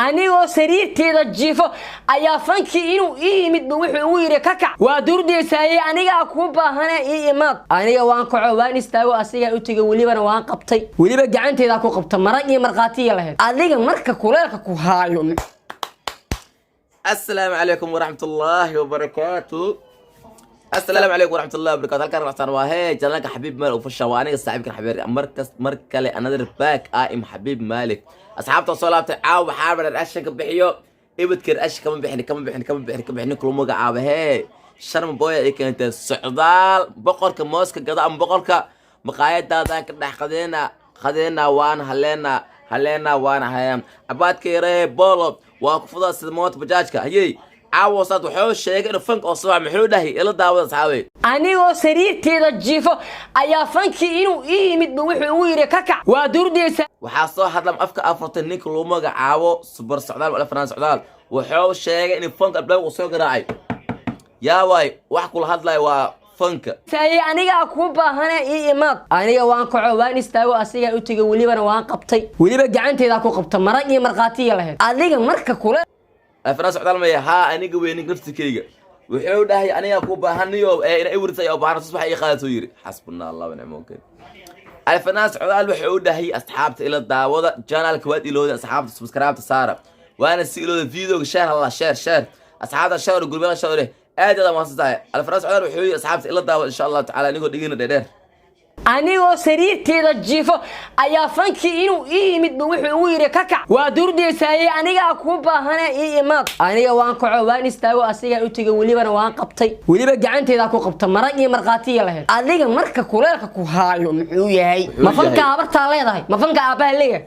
Anigoo sariirteeda jiifo ayaa fankii inuu ii yimidba wuxuu ugu yidhi, "Ka kac, waa durdeysaayey, anigaa kuu baahane, ii imaad." Aniga waan kaco, waan istaago, asigaa u tegay, welibana waan qabtay, weliba gacanteedaa ku qabta, marag iyo markhaatiya lahayd. Adiga marka kuleelka ku haayo. Asalaamu calaykum waraxmatullaahi wabarakaatu. Asalaamu calaykum waraxmatullahi wabarakatu. Halkaan raxsan waa hee channelka Xabiib Maalik Official. Waa aniga saaxiibkan Xabiib, markas mar kale, another back. I am Xabiib Maalik. Asxaabta soo laabtay, caawa waxaa rabaa reaction ka bixiyo. Ibadka reaction kama bixin, kama bixin, kama bixin, kama bixin. Ninka lagu magacaabo hee Sharma Boy ay keentay Socdaal, boqorka mooska gado ama boqorka maqaayadaadaan ka dhex qadeena qadeena, waana haleena haleena, waana hayaan cabaadka yaree boolo waa ku fudaa sida moota bajaajka. Hayey, caawa saad wuxuu sheegay inuu fank oo soo muxuu dhahay? Ila daawada, asxaabay. Anigoo sariirteeda jiifo ayaa fankii inuu ii yimidba wuxuu ugu yidhi, "Ka kac, waa durdeysa." Waxaa soo hadlam afka afurtay ninka lagu magacaabo Super Socdaal wala Fanaan Socdaal. Wuxuu sheegay in fanka albaabka uu soo garaacay. Yaa waay wax kula hadlaya? Waa fanka. Saye, anigaa kuu baahane, ii imaad. Aniga waan kaco, waan istaago, asigaa u tegay, welibana waan qabtay, weliba gacanteedaa ku qabta, marag iyo markhaatiya lahayd. Adiga marka kule Fanaan Socdaal maya haa, aniga wey ninka naftikeyga. Wuxuu dhahay, "Anigaa kuu baahaniyo ee ina iwrisa ayaa u baahan, sus waxa ii qaadato," yiri. Xasbuna Allah wa nicma wakiil. Alfanaan Socdaal wuxuu u dhahay, asxaabta ila daawada channelka. Waad ilowda, asxaabta, subscribe saara, waana si ilowda videoga. Share hala share, share, asxaabta, share gurbada, share. Aad aad mahadsan tahay. Alfanaan Socdaal wuxuu yiri, asxaabta ila daawada, insha Allah tacaala, anigoo dhigina dheer. Anigoo sariirteeda jiifo ayaa fankii inuu ii yimidba wuxuu ugu yidhi, "Ka kac, waa durdeysaayey, anigaa kuu baahane, ii imaad." Aniga waan kaco, waan istaago, asigaa u tegay, welibana waan qabtay, weliba gacanteedaa ku qabta, marag iyo markhaatiya lahayd. Adiga marka kuleelka ku haayo muxuu yahay? Ma fanka yahay? Habartaa leedahay? Ma fanka aabbaha leeyahay?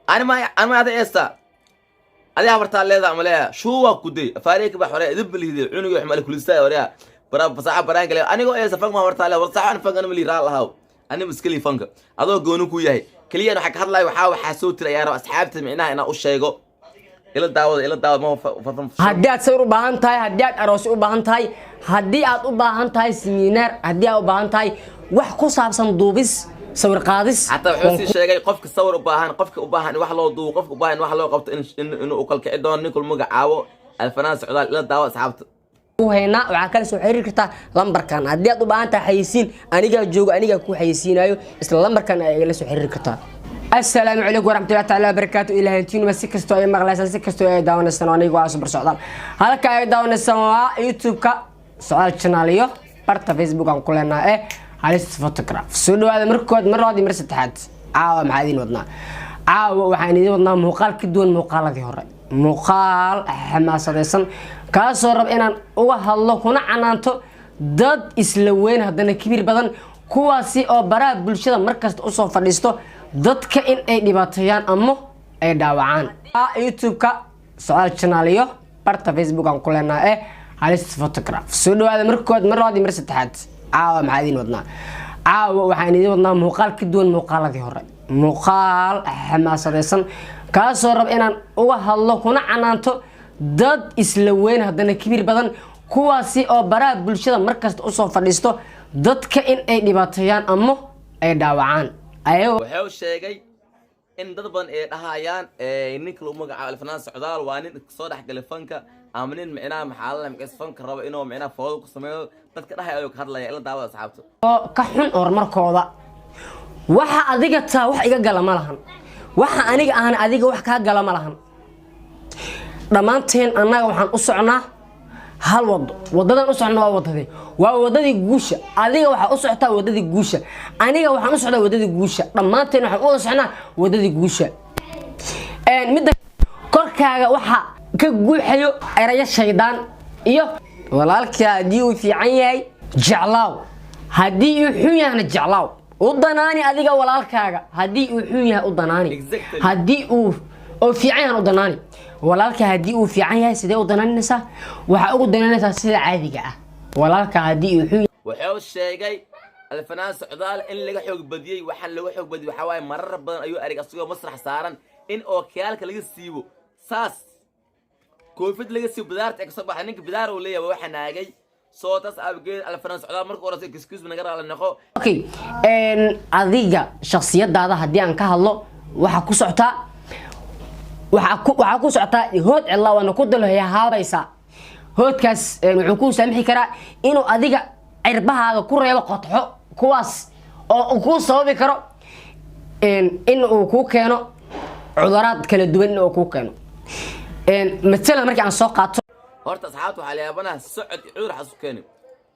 Ani ma ada eesta adi habartaa leedaa ama leeya shuuwa kuday afaariya ka hore idin balihide cunuga wax mali kulista hore bara fasaaxa baraan kale. Anigoo eesta fanka ma habartaa leedaa? War saxan, fanka ani mali raal lahaw, ani maskali fanka adoo gooni ku yahay. Kaliya waxaa ka hadlayo, waxaa soo tiri ayaa raba asxaabta micnaha inaan u sheego. Ila daawada, ila daawada, ma Haddii aad sawir u baahan tahay, haddii aad aroos u baahan tahay, haddii aad u baahan tahay seminar, haddii aad u baahan tahay wax ku saabsan duubis, sawir qaadis, Xataa wuxuu sii sheegay qofka sawir u baahan, qofka u baahan in wax loo duubo, qofka u baahan in wax loo qabto, inuu u kalkici doono ninka lagu magacaabo Alfanaan Socdaal. Ila daawa, asxaabta. Ku haynaa. Waxaa kala soo xiriiri kartaa lambarkan. Haddii aad u baahan tahay xayeysiin, anigaa joogo, anigaa ku xayeysiinayo. Isla lambarkan ayaa igala soo xiriiri kartaa. Asalaamu calaykum waraxmatullahi taala wabarakaatu. Ilaahantiinuma si kastoo ay maqlaysaan, si kastoo ay daawanaysaan, aniga waa Super Socdaal. Halka ay daawanaysaan waa YouTube-ka Socdaal Channel iyo barta Facebook aan ku leenahay ee Halis Photograph. Soo dhawaada mar kood, mar labaad iyo mar saddexaad. Caawa maxaa idiin wadnaa? Caawa waxaan idiin wadnaa muuqaal ka duwan muuqaaladii hore, muuqaal xamaasadaysan, kaasoo rab inaan uga hadlo kuna canaanto dad isla weyn haddana kibir badan, kuwaasi oo baraha bulshada markasta usoo fadhiisto dadka in ay dhibaateeyaan ama ay dhaawacaan. YouTube-ka Socdaal Channel iyo barta Facebook aan ku leenahay ee Halis Photograph. Soo dhawaada mar kood, mar labaad iyo mar saddexaad. Caawa maxaa idiin wadnaa? Caawa waxaan idiin wadnaa muuqaal ka duwan muuqaaladii hore, muuqaal xamaasadaysan, kaasoo rab inaan uga hadlo kuna canaanto dad isla weyn haddana kibir badan, kuwaasi oo baraha bulshada markasta usoo fadhiisto dadka in ay dhibaateeyaan ama ay dhaawacaan ayagoo Wuxuu sheegay in dad badan ay dhahayaan ninka lagu magacaabo Alfanaan Socdaal waa nin soo dhexgalay fanka ama nin micnaha maxaa la magaciis fanka rabo inuu micnaha foodo ku sameeyo. Dadka dhahay ayuu ka hadlaya. Ila daawada, asxaabta. Oo ka xun horumarkooda. Waxa adiga taa wax iga gala ma lahan, waxa aniga ahna adiga wax kaa gala ma lahan. Dhammaanteen annaga waxaan u socnaa hal wado. Wadadan u socna waa wadadii, waa wadadii guusha. Adiga waxaa u socotaa wadadii guusha, aniga waxaan u socdaa wadadii guusha. Dhammaanteen waxaan u wada socnaa wadadii guusha. Midda korkaaga waxa ka guuxayo erayo shaydaan iyo walaalkaa, haddii uu fiican yahay jeclaaw, haddii uu xun yahana jeclaaw, u danaani. Adiga walaalkaaga haddii uu xun yahay u danaani. Haddii uu oo fiican yahan u danaani. Walaalka haddii uu fiican yahay sidee u danaaninaysaa? Waxaa ugu danaanaysaa sida caadiga ah. Walaalka haddii uu xun Wuxuu sheegay Alfanaan Socdaal in laga xoog badiyey. Waxaan laga xoog badiyey waxaa waaye, marar badan ayuu arag asagoo masrax saaran in ookiyaalka laga siibo, saas koofid laga siibo, bidaarta ay kasoo baxay. Ninka bidaar uu leeyahay waa xanaagay. Soo taas aabageed, Alfanaan Socdaal marka hore excuse me, naga raali noqo. Okay, adiga shakhsiyadaada haddii aan ka hadlo, waxaa ku socotaa Waxaa ku socotaa hood cidlaa, waana ku dul haabaysaa. Hoodkaas wuxuu kuu saamixi karaa inuu adiga cirbahaada ku reebo qodxo, kuwaas oo uu kuu sababi karo in uu kuu keeno cuduraad kala duwan, in uu kuu keeno. Matalan markii aan soo qaato Horta asxaabta, waxaa la yaabanaha socod iyo cudur xasu keeni.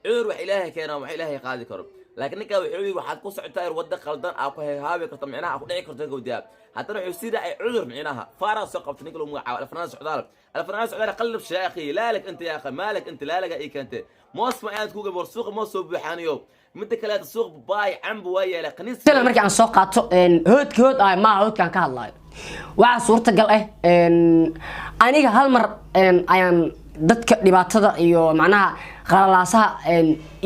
Cudur wax Ilaahay keena, wax Ilaahay qaadi karo, laakiin ninkaa wuxuu yidhi waxaad ku socotaa waddo qaldan, aa ku hehaabi karto, micnaha aa ku dhici karto gawdiyaa. Haddana wuxuu sii raacay cudur, micnaha faaraa soo qabtay ninka lagu magacaabo Alfanaan Socdaal. Alfanaan Socdaal, qalib shaakhi laalak inta yaa akhi, maalak inta laalaga ii keentay. Moos ma aad kuga war, suuqa moos soo buuxaaniyo. Midda kaleeta, suuq baay cambu waa yeelay qaniis. Matalan markii aan soo qaato hoodki, hood ah maaha hoodkaan ka hadlaayo. Waxaa suurtagal ah aniga hal mar ayaan dadka dhibaatada iyo macnaha qalalaasaha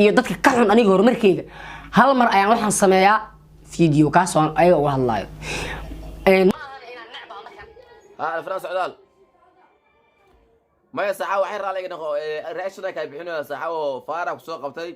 iyo dadka ka xun aniga horumarkeyga, hal mar ayaan waxaan sameeyaa video kaas oo aan ayaga uga hadlaayo. Ha, Alfanaan Socdaal, maya saxa, waxay raaliga noqo, reaction ay bixinaya saxa oo faara ku soo qabtay.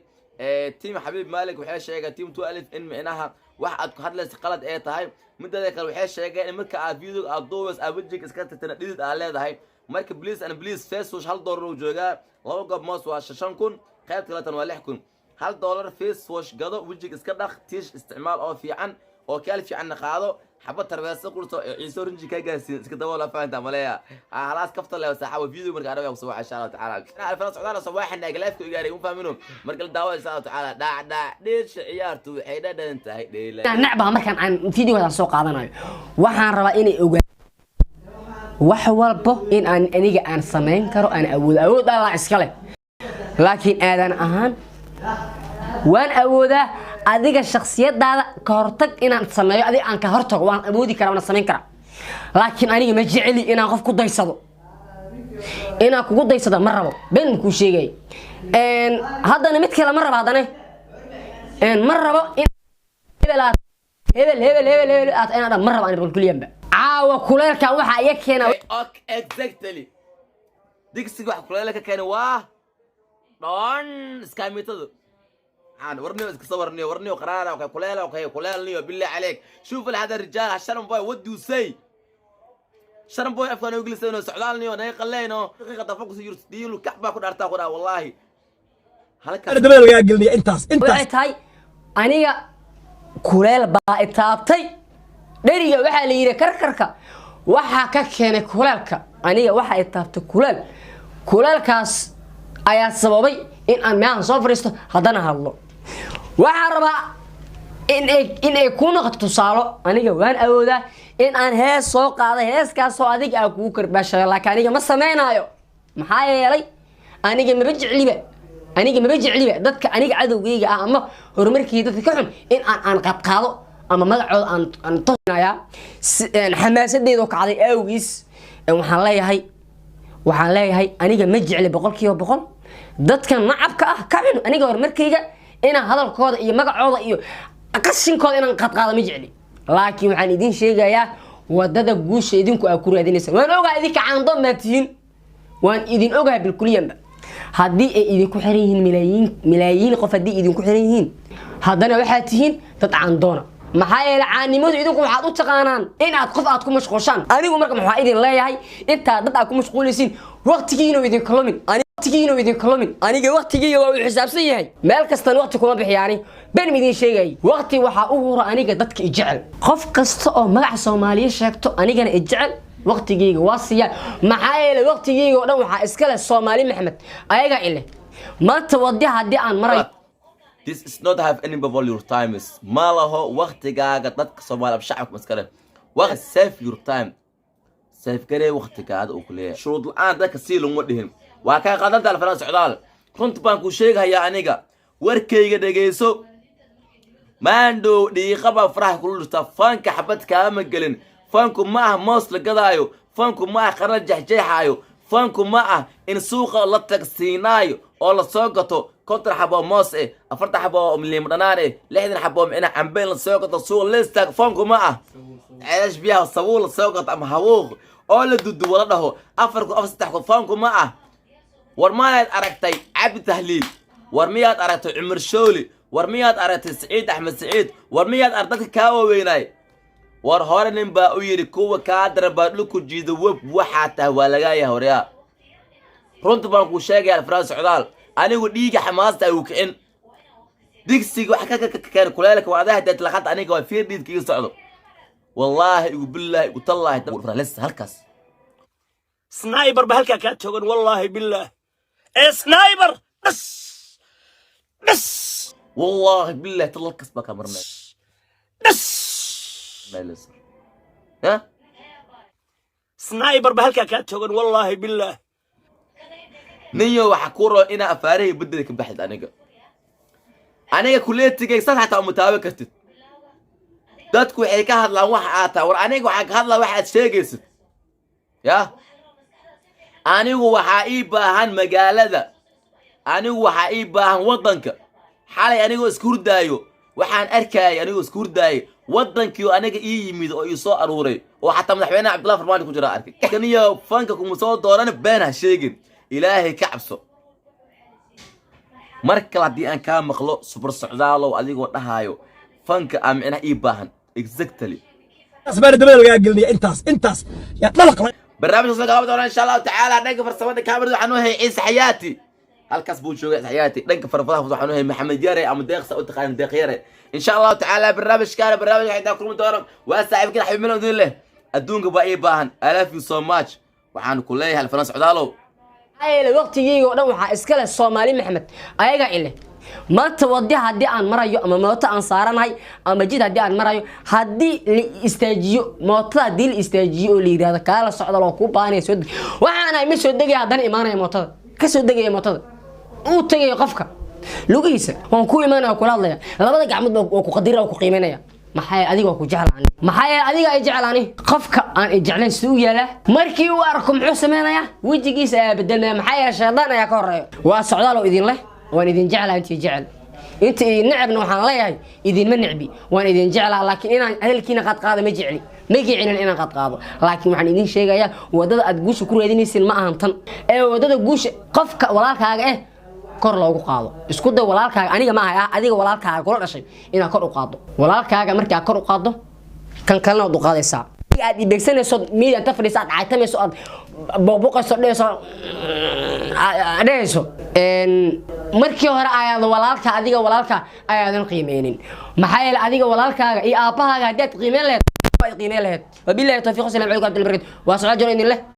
Team Xabiib Malik waxay sheegeen, team 12, in micnaha wax aad ku hadlaysa qalad ee tahay. Mideeda kale, waxay sheegeen in marka aad video aad duubays aad wejiga iska tirtana, dhidid aad leedahay. Marka please and please, face wash $1 uu joogaa, laba goob moos waa 5,000, qaybta kaleetan waa 6,000. $1 face wash gado, wejiga iska dhaq, tiish isticmaal oo fiican oo kaal fiicanna qaado, xabad tarbeesa qurto ciiso rinji ka gaarsiin, iska daboola. Fahantaa maleeya? Halaas kafta leh saaxabo. Video marka anaga kusoo waxa, insha Allah tacaala. Alfana Socdaal soo waxan naag live ku gaaray, um fahmino marka la daawo, insha Allah tacaala. Dhac dhac dheesha ciyaartu waxay dhadhan tahay dheela. Necbaha markaan aan videogaan soo qaadanayo, waxaan rabaa inay ogaan wax walbo in aan aniga aan samayn karo, aan awood. Awood Allah iskale, laakiin aadan ahaan waan awoodaa. Adiga shaksiyadaada ka hortag inaan sameeyo, adiga aan ka hortago, waan awoodi karaa, waan samayn karaa, laakiin aniga ma jeceli inaan qof ku daysado. Inaan kugu daysado ma rabo, been kuu sheegay. Haddana mid kale ma rabo, haddana ma rabo in hebel aad hebel hebel hebel hebel aad inaan dhan ma rabo. Ani kuliyanba caawa kuleelkan waxaa iga keena. Okay, exactly, digsiga wax kuleela ka keenay waa dhoon iskaamitadu. عن ورنيو iska soo warniyo, warniyo qaraara okay, kuleel okay, kuleelniyo. بالله عليك، شوف هذا الرجال شرم boy, what do you say, sharan boy? Afkaan oglisayno socdaalniyo naga qaleyno daqiiqada fokus yur diilu kac baa ku dhaartaa ku dhaa wallahi halkaas. Dabada lagaa gelinaya intaas intaas. Waxay tahay aniga kuleel baa itaabtay. Dheriga waxaa la yidhi karkarka waxaa ka keenay kuleelka. Aniga waxaa itaabtay kuleel, kuleelkaas ayaa sababay in aan meehan soo fadhiisto, haddana hadlo. Waxaan rabaa in ay ku noqoto tusaalo. Aniga waan awoodaa in aan hees soo qaaday, heeskaasoo adiga aa kugu karbaashayo, laakiin aniga ma sameynaayo. Maxaa yeelay aniga maba jecliba, aniga maba jecliba dadka aniga cadowgeyga ah ama horumarkii dadka ka xun in aan qadqaado ama magacooda aan tosinayaa. Xamaasadeedu kacday awgiis, waxaan leeyahay aniga ma jecli 100% dadka nacabka ah, ka xun aniga horumarkayga, inaan hadalkooda iyo magacooda iyo qashinkooda inaan qadqaado ma jecli. Laakiin waxaan idin sheegayaa wadada guusha idinku aa ku raadinaysa. Waan ogahay idinka caandoon baa tihiin, waan idin ogahay bilkuliyanba. Haddii ay idinku xiran yihiin malaayiin malaayiin qof, haddii idinku xiran yihiin, haddana waxaad tihiin dad caandoona. Maxaa yeelay caannimadu idinku waxaad u taqaanaan in aad qof aad ku mashquulshaan. Anigu marka maxaa idin leeyahay? Intaa dad aad ku mashquulaysiin, waqtigiinu idinka lumin, waqtigiinu idinka lumin. Aniga waqtigeyga waa uu xisaabsan yahay, meel kastan waqti kuma bixiyaani. Ben idin sheegay, waqti waxaa u hura aniga dadka ijecel. Qof kasta oo magaca Soomaaliya sheegto, anigana ijecel, waqtigeyga waa siiyaa. Maxaa yeelay waqtigeyga oo dhan waxaa iska leh Soomaali Maxmed, ayagaa ile maanta wadi haddii aan marayo. This is not have any bubble your time is ma laho waqtigaaga dadka Soomaaliya shacabka iskale. Waqti save your time, save garee waqtigaada uu ku leeyahay. Shuruud la'aan dadka sii laguma dhihin. Waa kaa qadanta, Alfanaan Socdaal. Runta baan kuu sheegahayaa, aniga warkayga dhegayso. Maandhow dhiiqa baa faraha kula dhirta. Fanka xabad kaama gelin. Fanku ma ah moos la gadaayo, fanku ma ah qara jexjeexaayo, fanku ma ah in suuqa la tagsiinaayo oo la soo gato 50 xabo oo moos eh, 40 xabo oo liim dhanaan eh, 60 xabo oo micna cambe in la soo gato suuqa la istaag. Fanku ma ah ceelash biyaha sabuul la soo gato ama habuuq oo la duduwo, la dhaho 4,000, 4, 3,000. Fanku ma ah. War mayaad aragtay Cabdi Tahliil? War miyaad aragtay Cumar Shooli? War miyaad aragtay Siciid Axmed Siciid? War miyaad arag dadka kaa waaweynaay? War hore nin baa u yidhi, kuwa kaa daran baa dhulku jiida. Web waxaa tahay waa lagaa yahay. Horyaa, runta baan kuu sheegaya, Alfanaan Socdaal, anigu dhiiga xamaasta ay u kicin digsiga wax ka keen kuleelka waa adaha deetlaqada. Aniga waa fiir dhiidka iga socdo, wallaahi igu billaahi igu tallaahi halkaas. Sniper ba halkaa kaa toogan, wallaahi billaah, ee sniper dhas dhas. Wallaahi billahi tallalkaas baa kaa marnay. Dhas. Ha. Sniper ba halkaa kaa toogan, wallaahi billaah. Ninyo, waxaa kuu rabo inaa afaarahii bedela ka baxid. Aniga kuleetigay saas xataa uma taaban kartid. Dadku waxay ka hadlaan waxa aad tahay. War aniga waxaan ka hadlaa waxa aad sheegaysid. Ya anigu waxaa ii baahan magaalada, anigu waxaa ii baahan waddanka. Xalay anigoo iska hurdaayo waxaan arkaayay, anigoo iska hurdaayay, waddankii oo aniga ii yimid oo ii soo aruuray oo xataa madaxweynaha Cabdullahi Farmaajo ku jira arkay. Kaniyo fanka kuma soo dooran, been ha sheegin, Ilaahay ka cabso. Mar kale haddii aan kaa maqlo, Super Socdaalow, adigoo dhahaayo fanka aa micnaha ii baahan, exactly. Asbaana dabada lagaa gelinaya, intaas intaas yaa dhalaq. Barnaamijkaas laga qaban doonaa insha Allahu tacaala. Dhanka farsamada kaamirada waxaan u hayay Ciise Xayaati, halkaas buu joogay Ciise Xayaati. Dhanka farfadaha waxaan u hayay Maxamed Yare ama Deeqsa u taqaan Deeq Yare. Insha Allahu tacaala barnaamijkaana barnaamijka xitaa kulmi doono. Waa saaxiibkiin Xabiib Milan idin leh, adduunka baa ii baahan. I love you so much. Waxaan ku leeyahay, Alfanaan Socdaalow, Maxaa yeelay waqtigeyga oo dhan waxaa iska leh Soomaali Maxamed, ayagaa ile. Maanta wadi haddii aan marayo ama mooto aan saaranahay ama jid haddii aan marayo, haddii la istaajiyo mootada, haddii la istaajiyo oo la yidhahdo kaala socda loo kuu baahanaya, soo deg, waxaan ahay ma soo degaya. Haddana imaanaya mootada, ka soo degaya mootada, uu tegaya qofka lugihiisa, waan ku imaanaya, waan kula hadlaya, labada gacmood baa waa ku qadira, waa ku qiimeynaya. Maxaa yeelay adiga waa ku jeclaani, maxaa yeelay adiga ay jeclaani. Qofka aan i jeclayn siduu u yaalaa? Markii uu arko muxuu sameynayaa? Wejigiisa ayaa bedelmaya. Maxaa yeelay shaydaan ayaa ka horeeya. Waa Socdaal oo idin leh, waan idin jeclaa intii jecel, inta idin necabna waxaan leeyahay idinma necbi, waan idin jeclaa, laakiin inaan hadalkiina qaadqaado ma jecli, ma jeclin inaan qaadqaado. Laakiin waxaan idin sheegayaa, wadada aad guusha ku raadinaysin ma ahan tan ee wadada guusha qofka walaalkaaga eh kor loogu qaado. Isku day walaalkaaga, aniga ma aha, adiga walaalkaaga kula dhashay inaad kor u qaaddo. Walaalkaaga markaa kor u qaaddo, kan kalena waad u qaadaysaa. Aad ibeegsanayso media inta fadhiisa, aad caytamayso, aad buuqbuuqayso, dhehayso dhehayso. Markii hore ayaad walaalka, adiga walaalka ayaadan qiimeynin. Maxaa yeelay adiga walaalkaaga iyo aabbahaaga haddii aad qiimeyn lahayd, waad qiimeyn lahayd. Wabillahi tawfiiq, wasalam calaykum warahmatullahi wabarakatuh. Waa Socdaal Jano idin leh.